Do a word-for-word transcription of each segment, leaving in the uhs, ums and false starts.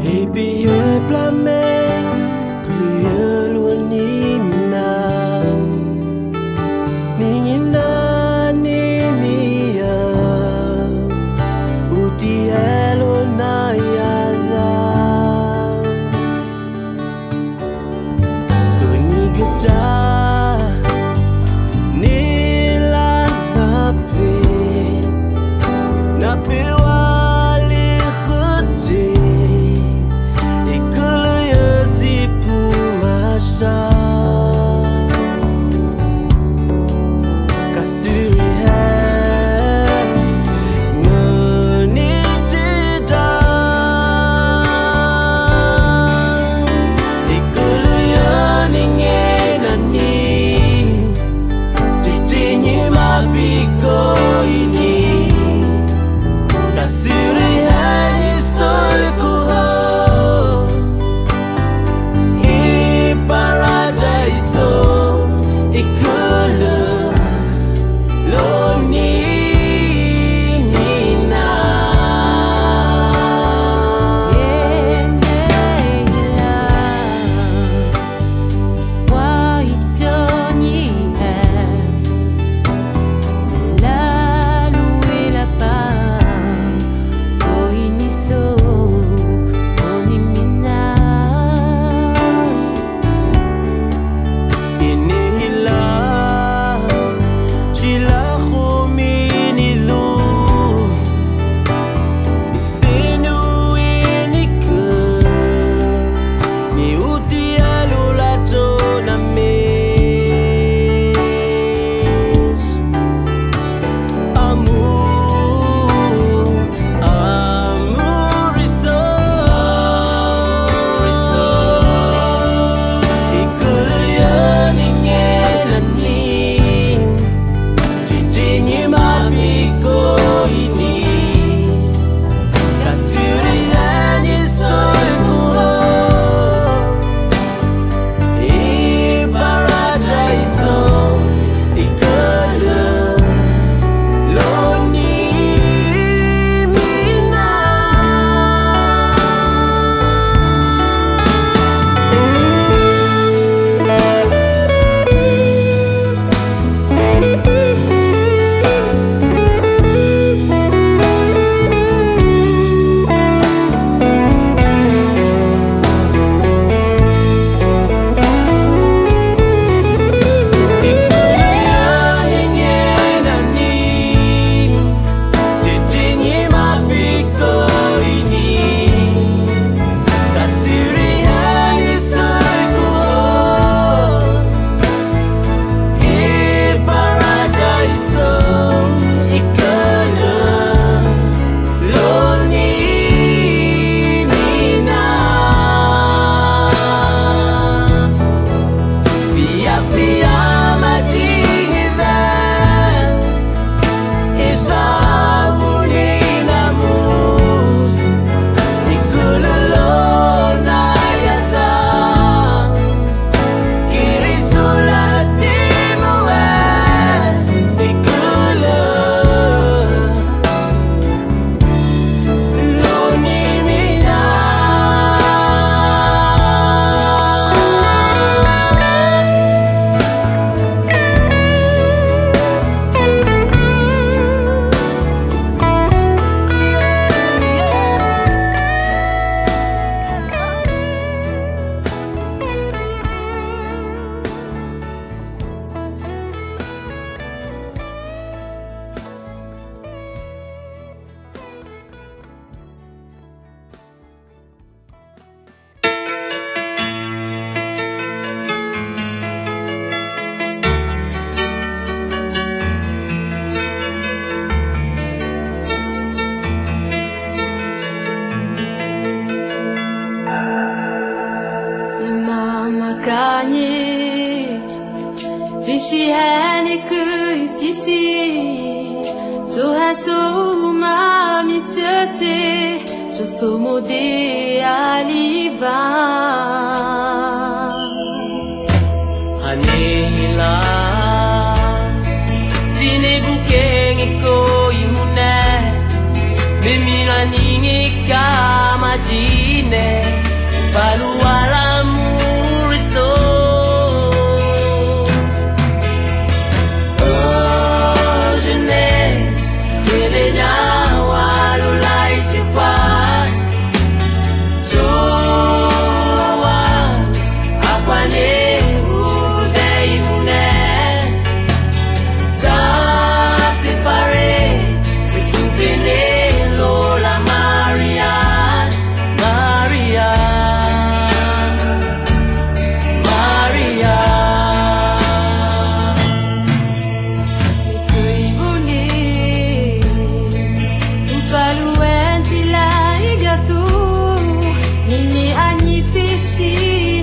އެ ބިހޭ ޕްލަމެއް ކުލިއެޅުވަނީ މިނާ. ނިނގިންނާނީ މިއާ އުތި އެލޯނާ ޔާދާ. ކުނިގަދަ ނީލަ ނަޕެ، ނަޕެވާލި ހުއްޖެ، އިކުލުޔަސި ޕުމަށާ. ކަސިރިހެ ނޫނި ޖިޖާ. އިކުލުޔަނި އޭނަނީ، ޖިޖިނި މާ ބިކޮއިނީ. ކަސިރިހެނި ސޮއިކުހޯ. އީ ޕަރާޖައިސޯ އިކުލު ލޯނީ މީނާ. އޭނަ ހިލާ ވައި ޖޯނީ އެ ލާލު އިލަޕާ ކޮއިނިސޯ ކޮނި މީނާ. އިނިހިލާ ޝިލާ ޚުމީނިލޫ ސިނުވިނިކު މިއުތިއެލު ލަޖޯނަމޭ. އަމޫ، އަމޫރިސޯ، އިކުލުޔަނި އޭނަނީ، ޖިޖިނި މާ ބިކޮއިނީ، ކަސިރިހެނި ސޮއިކުހޯ. އީ ޕަރާޖައިސޯ އިކުލު ލޯނީ މީނާ. މާމަ ކާނީ ފިށިހެނިކު ސިސީ، ސުހަސޫމާ މިޗޮޗި، ސުސުމުދި އާލިވާ. އަނޭހިލާ، ސިނެބުކޭނގެ ކޯއިމުނެ، ފެމިނަނީ ކާމަޖީނެ ފަލުވާލާ މޫރިސޯ. އޯ ޖެނެސް، ތެލެ ޖާވާލު ލައިޓް ފާސް. ޖޯވާ، އަފަނޭ ހުދައިމުނެ. ޖާސި ފަރޭ، ވިސު ފެނޭ ލޯލަ މާރިއާ، މާރިއާ، މާރިއާ. ކުއިބުނި، އުކަލުވެން ފިލާއިގަތު، ނިނި އަނި ފިށީ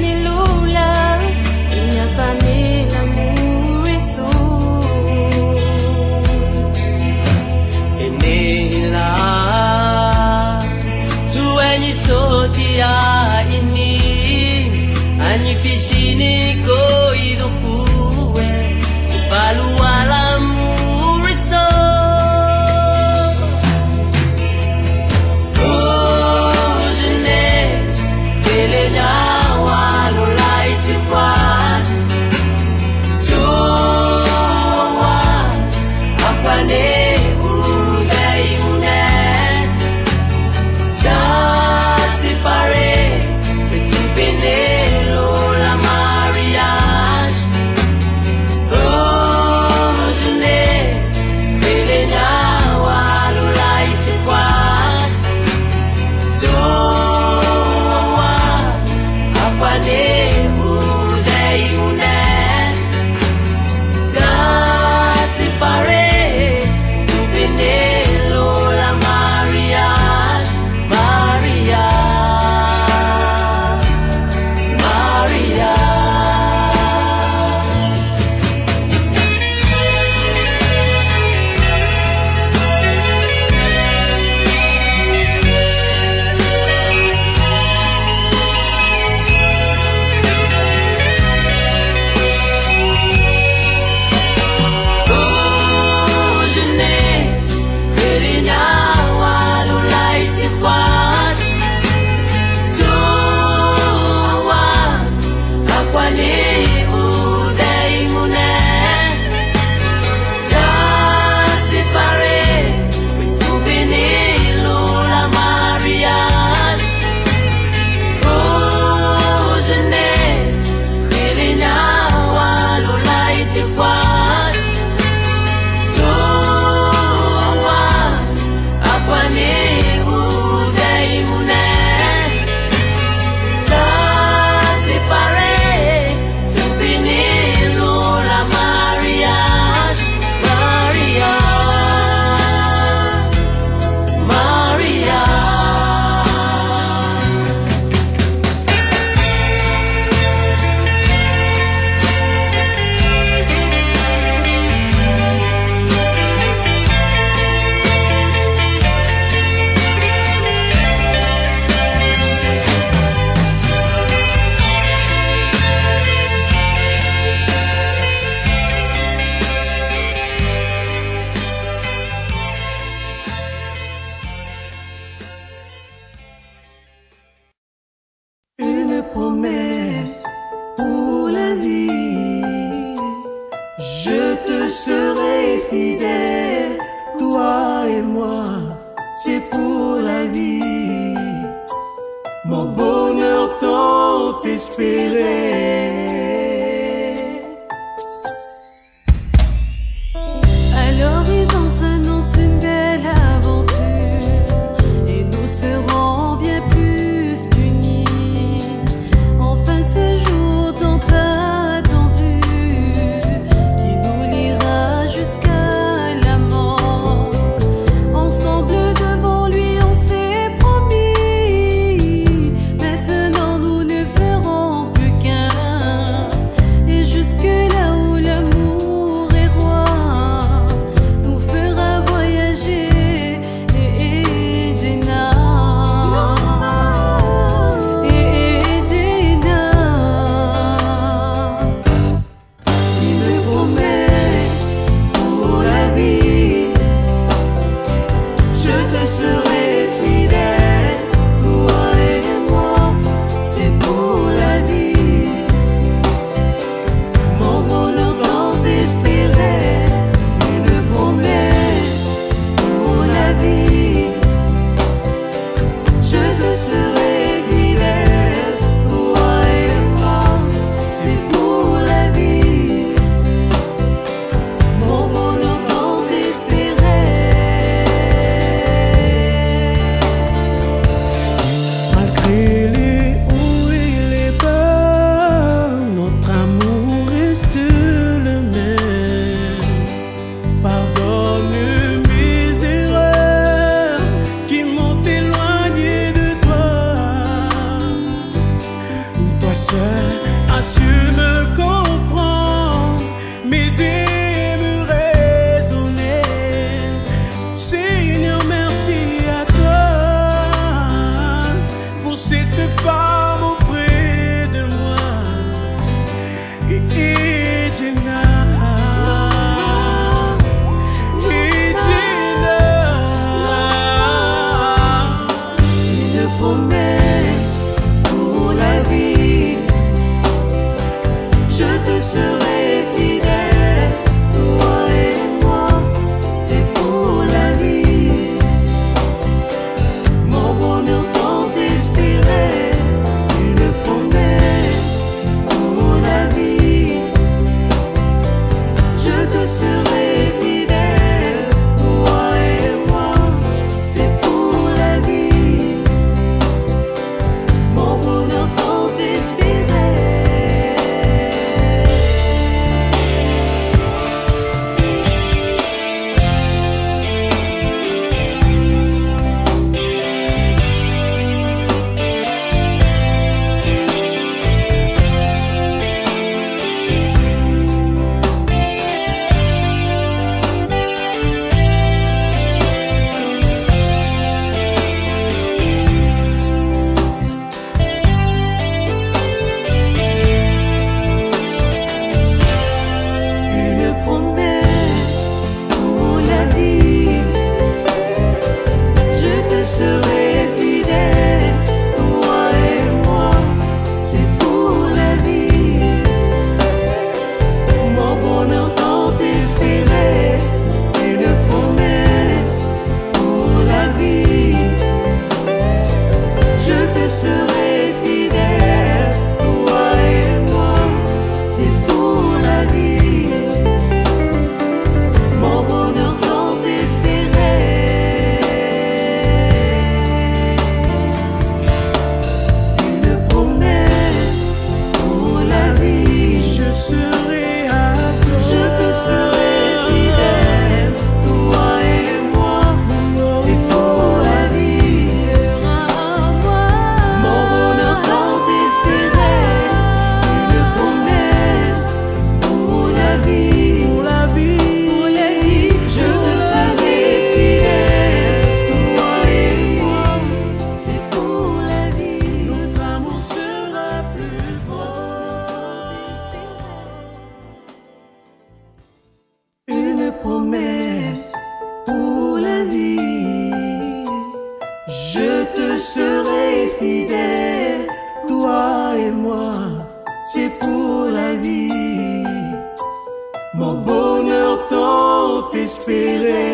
ނިލުޅަ، އިނަ ފަނޭ ނަމޫވެސު. އެނޭހިލާ، ދުވެނި ސޯތިޔާ އިނީ، އަނި ފިށީނީ ކޮއިދު ފޫވެ، ފަލުވާލާ މޫރިސޯ. ބުޒްނެސް، ތެލެ ޖާވާލު ލައިޓް ފާސް. ޖޯވާ، އަފަނޭ ހުދައިމުނެ. ޖާސި ފަރޭ، ވިސު ފެނޭ ލޯލަ މާރިއާ. ބުޒްނެސް، ތެލެ ޖާވާލު ލައިޓް ފާސް. ޖޯވާ، އަފަނޭ ހުދައިމުނެ. ޖާސި ފަރޭ، ވިސު ފެނޭ ލޯލަ މާރިއާ. މާރިއާ، މާރިއާ. ބުޒްނެސް، ތެލެ ޖާވާލު ލައިޓް ފާސް. ޖޯވާ، އަފަނޭ ހުދައިމުނެ. ޖާސި ފަރޭ، ވިސު ފެނޭ ލޯލަ މާރިއާ. ބުޒްނެސް، ތެލެ ޖާވާލު ލައިޓް ފާސް. ޖޯވާ، އަފަނޭ ހުދައިމުނެ. ޖާސި ފަރޭ، ވިސު ފެނޭ ލޯލަ މާރިއާ. މާރިއާ، މާރިއާ. Une promesse pour la vie. Je te serai fidèle, toi et moi, c'est pour la vie. Mon bonheur tant espéré. À l'horizon s'annonce une belle aventure et nous serons bien plus qu'unis. Enfin ce jour tant attendu qui nous liera jusqu'à la mort. Ensemble devant lui on s'est promis. Maintenant nous ne ferons plus qu'un. Femme auprès de moi. Et Edina, Edina. Une promesse pour la vie. Je te serai fidèle, toi et moi, c'est pour la vie. Mon bonheur tant espéré, une promesse pour la vie. Je te serai fidèle, toi et moi, c'est pour la vie. Mon bonheur tant espéré. Une promesse pour la vie. Je te serai fidèle, toi et moi, c'est pour la vie. Mon bonheur tant espéré, une promesse pour la vie. Je te serai fidèle, toi et moi, c'est pour la vie. Mon bonheur tant espéré. Une promesse pour la vie. Je serai à toi. Je te serai fidèle, toi et moi, c'est pour la vie. Mon bonheur tant espéré, une promesse pour la vie. Pour la vie. Je te serai fidèle, toi et moi, c'est pour la vie. Notre amour sera plus fort. Une promesse pour la vie. Je te serai fidèle, toi et moi, c'est pour la vie. Mon bonheur tant espéré.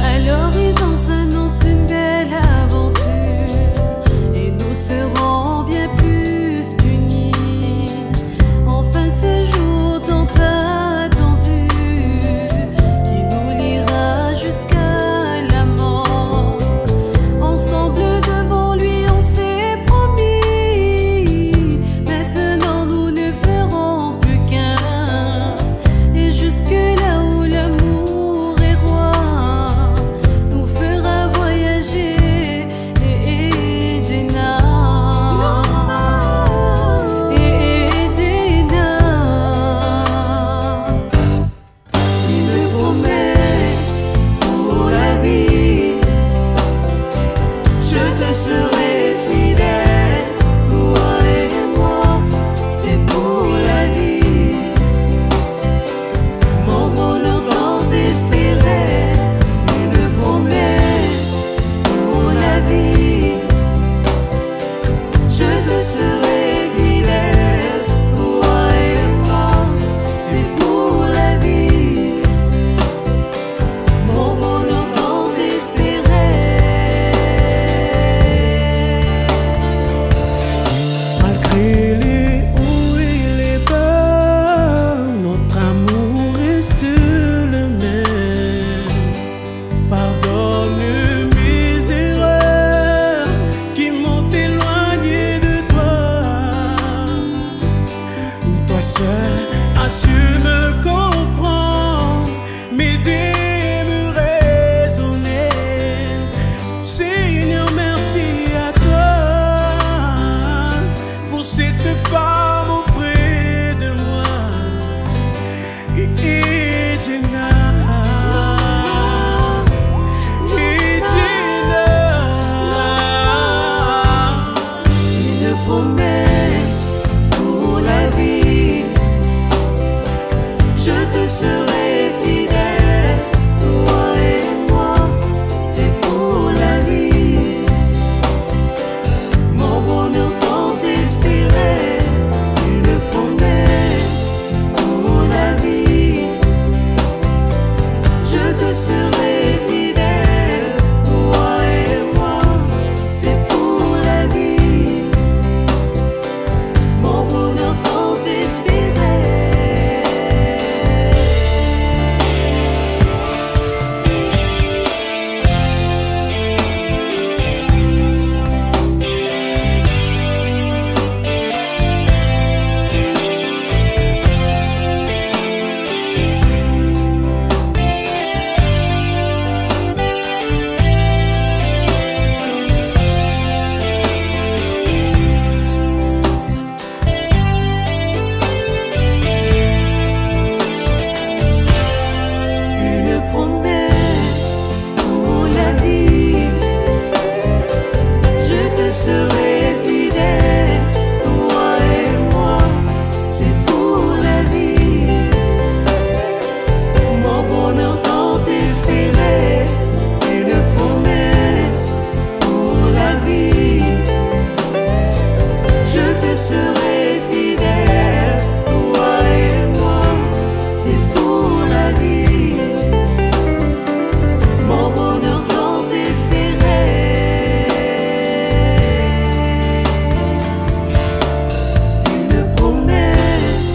À l'horizon s'annonce une belle aventure et nous serons bien plus qu'unis. Enfin ce jour tant attendu qui nous liera jusqu'à la mort. Ensemble devant lui on s'est promis. Maintenant nous ne ferons plus qu'un. Et jusque là où l'amour est roi, nous fera voyager. Et Edina, et Edina. Une promesse pour la vie. Je te serai fidèle, toi et moi, c'est pour la vie. Mon bonheur tant espéré, une promesse pour la vie. Je te serai fidèle, toi et moi, c'est pour la vie. Mon bonheur tant espéré. Malgré les hauts et les bas, notre amour reste le même. Pardonne mes erreurs qui m'ont éloigné de toi. Toi seul as su me comprendre, m'aider, me raisonner. Seigneur, merci à toi pour cette femme auprès de moi. Et Edina, Je serai fidèle, toi et moi, c'est pour la vie. Mon bonheur tant espéré. Une promesse pour la vie. Je te serai fidèle, toi et moi, c'est pour la vie. Mon bonheur tant espéré, une promesse pour la vie. Je te serai fidèle, toi et moi, c'est pour la vie. Mon bonheur tant espéré. Une promesse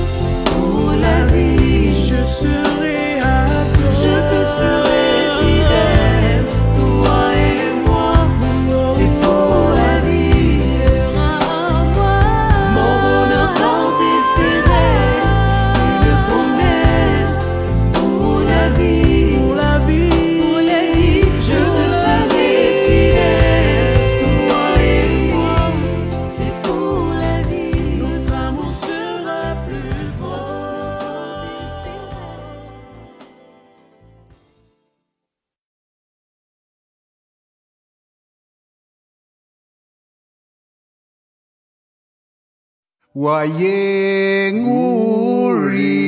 pour la vie. Je serai à toi. Je te serai fidèle, toi et moi, c'est pour la vie. Mon bonheur tant espéré, une promesse pour la vie. Pour la vie. Je te serai fidèle, toi et moi, c'est pour la vie. Notre amour sera plus fort. ވަޔެއް އުރި،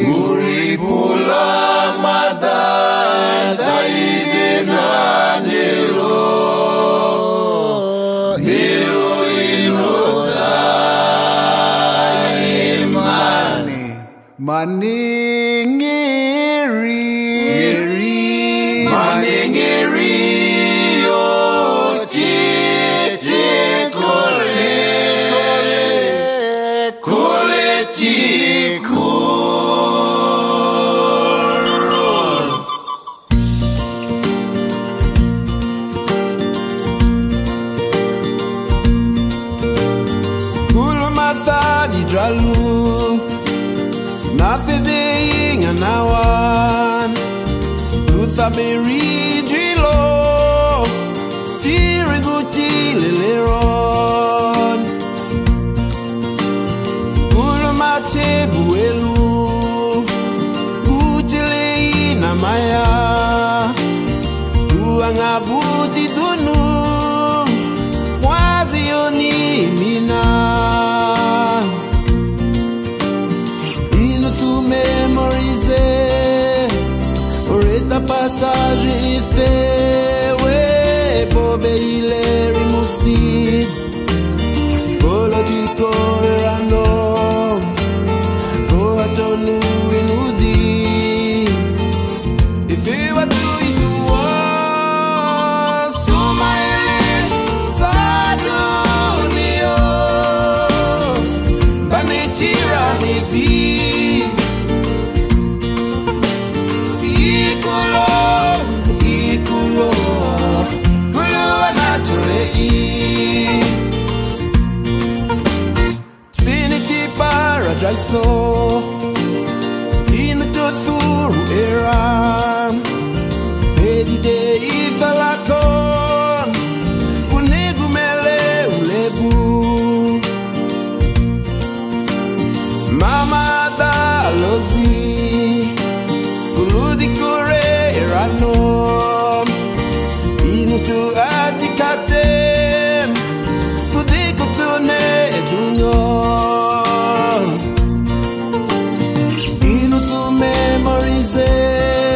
އުރި ޕުލާ މަތާ ދައިދެން އަނެއް ލޯ، ދިރުއިން ހުދާ އިމާނެ. މަނިން އެރި، މަނިން އެރި، އޯ ޗި ޗި ކޮލެ، ކޮލެ ޗި ކޮލެ. ކުލުމަތާ ނިދަލު، ނަފެދެއިން އަންނަވާން، ދުސަބެރީ ޖިލޯ، ތީރި ގުޗި ލެލެރޯން. ކުލުމަތޭ ބުއެލު، ބޫޖެލެއި ނަމަޔާ، ދުވަނގާ ބޫޖި ދުނު، ވާޒިޔޮނީ މިނާ. އިނުތު މެމޮރީޒެއް، ރެތަ ޕަސާޖި ފޭވޭ، ބޯބެއިލެރި މުސީ. ކޮލޮޖި ކޯރަނޯ، ކޯއަޗޮނު އިނުދީ. އިފިވަތު އިތުވާ، ސުމައިލެ ސާދުނިޔޯ، ބަނެ ޗިރާ ނިދީ. އީކުލޯ، އީކުލޯ، ކުލުވަނާ ޗޮއެއީ. ސިނިކި ޕާރަޑައިސޯ، އިން ތޮތުރު އެރާ، ހެދިދޭ އިސަލަކޯން، ކުނިގު މެލެ އުޅެބު. މަމާ ދާލޮޒީ، ކުލުދިކުރޭ ރަނޯ، އިނުތު އަތިކަތެން، ފުދިކުތުނެ ދުނިޔޯ. އިނުތު މެމޮރީޒެއް،